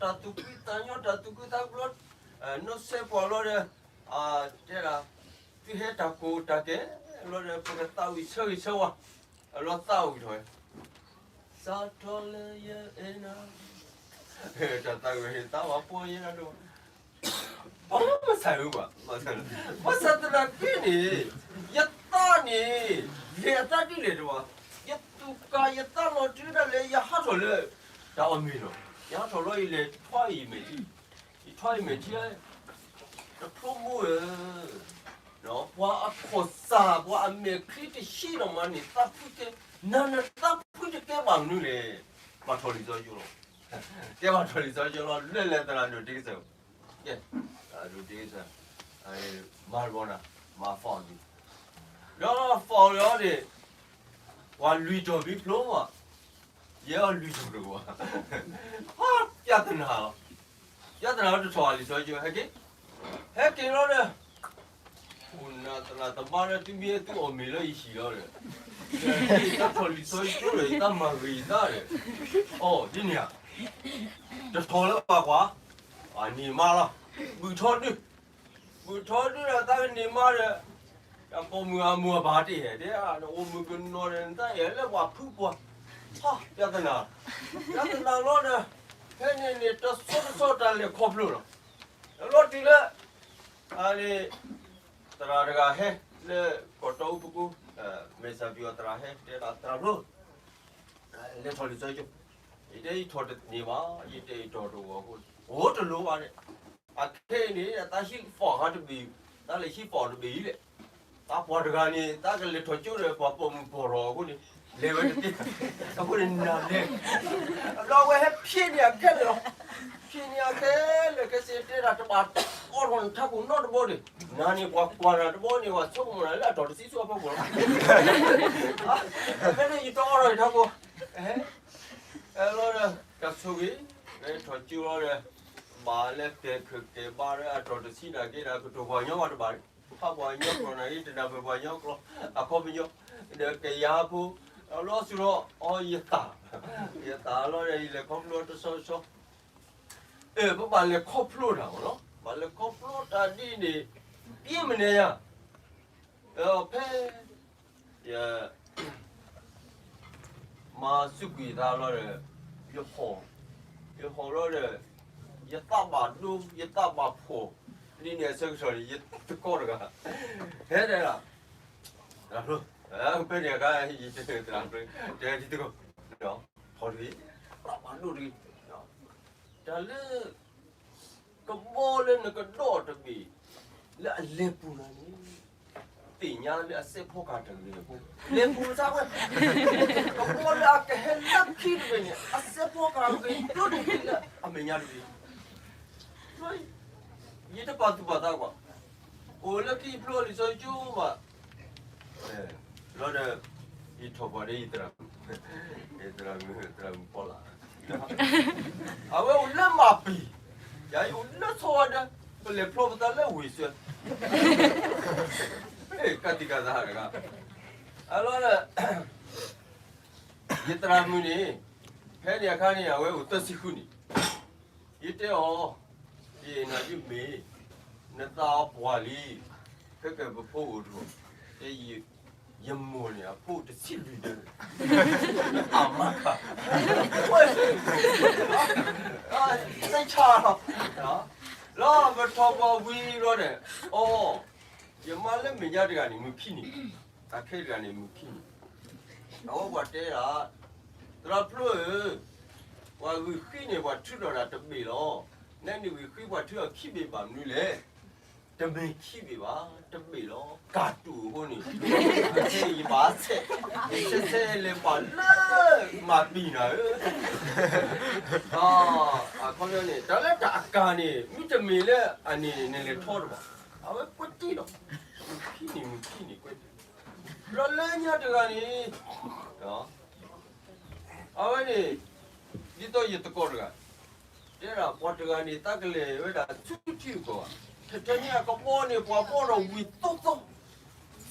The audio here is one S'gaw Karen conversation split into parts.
တၢ်သူၣ်ဖှံသးညီ တၢ်သူၣ်ခုသးခုဘျီ, နီၢ်စဲပှၤလီၤဒီး, တဲဒၣ်, သုဟဲတၢ်ကိၢ်တၢ်ကဲလီၤဒီး ပကသးဝံၣ်ဆၢဂ့ၤဆၢဝါ, အလီၤသးဝံၣ်ထီၣ်ဝဲ, စးထီၣ်လၢယအဲၣ်နၤ, တၢ်သးဝံၣ်သးဝါပှီၢ်ယဲဒၣ်ဒိၣ် ပှၤမ့ၢ်စၢ်ဧၢဘၣ်, ဘၣ်ဆၣ်သနာ်က့န့ၣ်, ယသးန့ၣ်, လဲၤအသးဒ်လဲၣ်တဝါ, ယသူၣ်ကၢ်ယသးလီၤတုၤဒၣ်လဲာ် ယဟးထီၣ်လၢ, တၢ်အီၣ်မ့ၤလီၤ, ယဟးထီၣ်လီၤယလဲၤထွါအံၤမဲာ်ထံ, ယထွါအံၤမဲာ်ထံ, တဖျိမိၢ်ဧၢ, ပှၤအခီၣ်စၢ် ပှၤအမဲာ်ချံတဟံးလီၤမးန့ၣ် သးဖှံကဲ, နၤနသးဖှံတကဲဘၣ်မနုၤလဲၣ်, ဘၣ်ထီၣ်လံာ်စီဆှံလီၤ, ကဲဘၣ်ထီၣ်လံာ်စီဆှံလီၤ လဲၤလဲၤသရၣ်ဒိၣ်တ့ကစၢၢ်, ကဲ, သရၣ်ဒိၣ်တ့ကစၢၢ်, မၤတဘီနၤ, မၤဖီၣ်လံ, ဒီးဖီၣ်လီၤန့ၣ်, ပှၤလွံၢ်တီၢ်ဘံဖျိဘၣ်, ယဲအီၤလွံၢ်တီၢ်တဂီၤ, ပျၢ်သနာ်လီၤ, ပျၢ်သနာ်လီၤတထီၣ်လံာ်စီဆှံ ဟဲက့ၤ, ဟဲက့ၤလီၤဒီး အိၣ်နသရၣ်သမါလၢသုမ့ၢ်သုအီၣ်မ့ၤလၢယဟံၣ်လီၤဒီး, ယတၢ်ထီၣ်လံာ်စီဆှံဒီး ယတၢ်မၤဂ့ၤယသးဒီး, အိၣ်ဒ်န့ၣ်ဧါ, တထီၣ်လၢပှၤကွၢ်, အန့ၣ်မးလီၤ, ဘုၣ်ထီဒု, ဘုၣ်ထီဒုဒီးသးကန့ၢ်မးဒီး, တၢ်ပိာ်မုၣ်အမိၢ်အပၢ်တအဲၣ်ဒဲး နအိၣ်မုၣ်ကနီၤဒီး နတၢ်အဲၣ်လၢပှၤဖုပှၤ, ပျၢ်သနာ်, ပျၢ်သနာ်လီၤဒီး, ဖဲန့ၣ်န့ၣ် တဆီတဆီတၢ်လဲၤခီဖျိလီၤ, လီၤတုၤလၢ အန့ၣ်, သရၣ်တဂၤဟဲလၢကီၢ်တီအူပကိ, မဲာ်ဆှးပယီၤသရၣ်ဟဲတဲဒၣ်သရၣ်ဖျိ, လဲၤထီၣ်လံာ်စီဆှံ, ယတဲယထီၣ်တန့ၢ်ဘၣ်, ယတဲယထီၣ်တဂီၤအဃိ, အိၣ်တလိၣ်ဘၣ်န့ၣ်, အခဲအံၤန့ၣ် သးဟံးဖီၣ်ဟးတဘ့ၣ်, သးလဲၤဟံးဖီၣ်တဘ့ၣ်အံၤလဲၣ် သးပှၤတဂၤန့ၣ် သးကလဲၤထီၣ်ကၠိဒီးပှၤပိာ်မုၣ်ပိာ်ရီအဃိန့ၣ်, လဲၤဝဲတသ့, အဃိန့ၣ်နၤလဲၤ, ဒီးအဝဲဟဲဖျ့န့ၢ်အခဲလၢာ်လီၤ, ဖျ့န့ၢ်အခဲလၢာ်ခဲဆ့တဲဒၣ်တဘၣ်, အိးထီၣ်နထးခိၣ်နီတဘီန့ၣ်, နၤန့ၣ်ပှၤကွၢ်နၤတဘီန့ၣ် ပှၤဆိကမိၣ်နၤလၢအတီၢ်တဆံဆူအဖီခိၣ်လီၤ, ဖဲန့ၣ်ယတအိးထီၣ်ယထးခိၣ်, လီၤဒီး တၢ်ဆိၣ်ဂ့ၤ, ထီၣ်ကၠိလီၤဒီး, ဘၣ်လၢကဲၤခၢၣ်ကဲၤဘါလၢအတီၢ်တဆံနာ်က့ဒီး ကတိၤပှၤကညီဘၣ်တဘၣ်, ဖးပှၤကညီကျိာ်နာ်က့ တနၢ်ပၢၢ်ပှၤကညီကျိာ်, အခီပညီ, ဒီးကယၤဖိ, လီၤဆူဒီး အီယသး, ယသးလီၤဒီး ယလဲၤခီဖျိတဆီဆီ, ပဘၣ်လဲၤခီဖျိတၢ်မးလီၤ, ဘၣ်လဲၤခီဖျိတၢ်ဒ်န့ၣ်, ပမနုၤညါ, ဖဲ ယ မၤစူးကွံာ်သးလီၤဒီး, ယဟီၣ်, ယဟီၣ်လီၤဒီး, ယသးဘၣ်ဒိ ယသးဘၣ်ဖှီၣ်, ဒ်န့ၣ်အဆၢကတီၢ်န့ၣ် ယသကိးတဂၤ, ဟဲတဲဒၣ်, သရၣ်ဖျိ, ဖဲန့ၣ်အခါ ယတဲသရၣ်ဖျိ, တဲဒ်သကိး, ထီၣ်တဂ့ၤ, သးဘၣ်ဒိတဂ့ၤ, တၢ်လၢ ကဘီလၢနကဒီၣ်တဘ့ၣ်, လၢအလဲၤပူၤနၤန့ၣ်, သ့ၣ်ညါလၢအစဲးဖီကဟၣ်တဂ့ၤအဃိ, လဲၤပူၤမစါဝဲ, ကဘီလၢအကဟဲလၢခံတဘ့ၣ်န့ၣ် အစဲးဖီကဟၣ်ဂ့ၤဒိၣ်တဂ့ၤလၢအမဲာ်ညါတဂ့ၤ, ယတပာ်သူၣ်ပာ်သးကွၢ်, အိၣ်လၢခံဖျိလံာ်စီဆှံကၠိဘၣ် လီၤဒီး, ယထီၣ်ပှၤဒီးယသရၣ်, ယသရၣ်မုၣ်, သရၣ်မုၣ်ဖီလာ်, အဝဲအိၣ်လၢမၤပံၤ, ယၤယအိၣ်လၢဆီဝါဒ�ၢ, ပလဲၤဖျီပသးလၢဝ့ၢ်စွဲ, ကသံၣ်ကသးတဂၤ, အလီၤဒီး, ယသရၣ်မုၣ်န့ၣ်, ဖဲန့ၣ်အခါန့ၣ် အဝဲအိၣ်သၢဆံဃုနံၣ်, ယတဲအီၤ, ယနၤယမ့ၢ်, နသးအပှၢ်လံ, ခဲကဲပဖိအိၣ်တဂီၢ်, တဲ, ယမိၢ်န့ၣ် အဖိတဆံလွံၢ်ဒၢ, အမါခါ, စိတ်ချလီၤ, လီၤပထီၣ်ပှၤဝံၤလီၤဒီး, အိ, ယမါလၢမဲာ်ညါတဂၤန့ၣ် မုၢ်ခံနံၣ်, အခဲတဂၤန့ၣ် မုၢ်ခံနံၣ်, အဝဲပှၤတဲဒၣ်, သရၣ်ဖျိဧၢ, ပှၤဂုာ်ဃံန့ၣ် ပှၤထုးထီၣ်ဒၣ်တဘ့ၣ်လီၤ, နဲနဂုာ်ဃံပှၤထုးထီၣ်ခံဘ့ၣ်ဘၣ်မနုၤလဲၣ်, တမ့ၢ်ခံဘ့ၣ်ဘၣ်, တဘ့ၣ်လီၤ, ကၢ်တူာ်အဃိန့ၣ်, ယဘၣ်ဆဲး, ဆဲးဆဲးလဲၤပာ်လၢမၤပံၤနၤဧၢ, အခီပညီန့ၣ် တၢ်လၢတၢ်အကၢ်န့ၣ် မ့တမ့ၢ်လၢအန့ၣ်န့ၣ် နလဲၤထီတဘၣ်, အဝဲကွဲးတံၢ်လီၤ, မုၢ်ခံနံၣ် မုၢ်ခံနံၣ်ကွဲးတံၢ်, ဒီးလၢညါတဂၤန့ၣ်, အဝဲန့ၣ်, ဒ်သိးယသကိးတဂၤ, တဲဒၣ်ပှၤတဂၤန့ၣ် သးကလဲၤဝဲဒၣ်ဆူထံဂုၤကီၢ်ဂၤ, ထဲထဲန့ၣ်အကဘီန့ၣ် ပှၤဘီဒီးဝံၤသိသိ,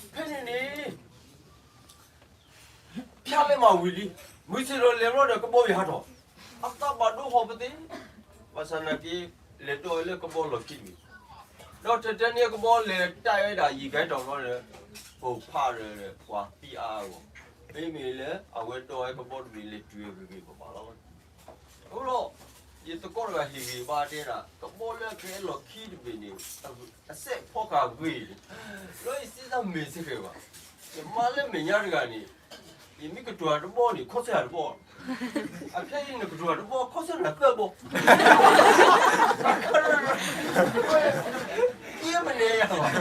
ဖဲန့ၣ်န့ၣ် ဖၠါလဲမၤဝံၤလံ, မုၢ်ဆ့ၣ်ထီၣ်လဲၤဘျီဒီးကဘီယဟးထီၣ်, အသးဘၣ်ဒိဟီၣ်ပသ့ၣ်, ဘၣ်ဆၣ်နာ်က့ လဲၤဒိးဝဲလၢကဘီလီၢ်ခံတဘ့ၣ်, ဒီးထဲထဲန့ၣ်ကဘီလဲၤတၢ်ဝဲဒၣ်ယံာ်ကဲတီၤဘျီဒီး ပိာ်ဖးဒီးပှၤသံအါအါဂီၢ်, မ့မ့ၢ်လၢအဝဲဒိးဝဲကဘီတဘ့ၣ်လဲၤတုၤဝဲဂ့ၤဂ့ၤဘၣ်ဘၣ်လီၤ. အဃိဒီး ယသကိးတဂၤဟ့ၣ်ဂ့ၤဘၣ်တဲဒၣ် ကဘီလၢအကဲလီၢ်ခံတဘ့ၣ်န့ၣ် အစဲးဖီကဟၣ်ဂ့ၤန့ၣ်, လီၤယစံးတၢ်မ့ၢ်စ့ၢ်ကီးဘၣ်. ယမါလၢမဲာ်ညါတဂၤန့ၣ် ယမ့ၢ်ကတိၤတၢ်တဘီန့ၣ် ခီဆၢတၢ်တဘီ, အခဲအံၤနကတိၤတၢ်တဘီ ခီဆၢတၢ်သၢဘီ, ယမနဲၣ်ယၤဘၣ်.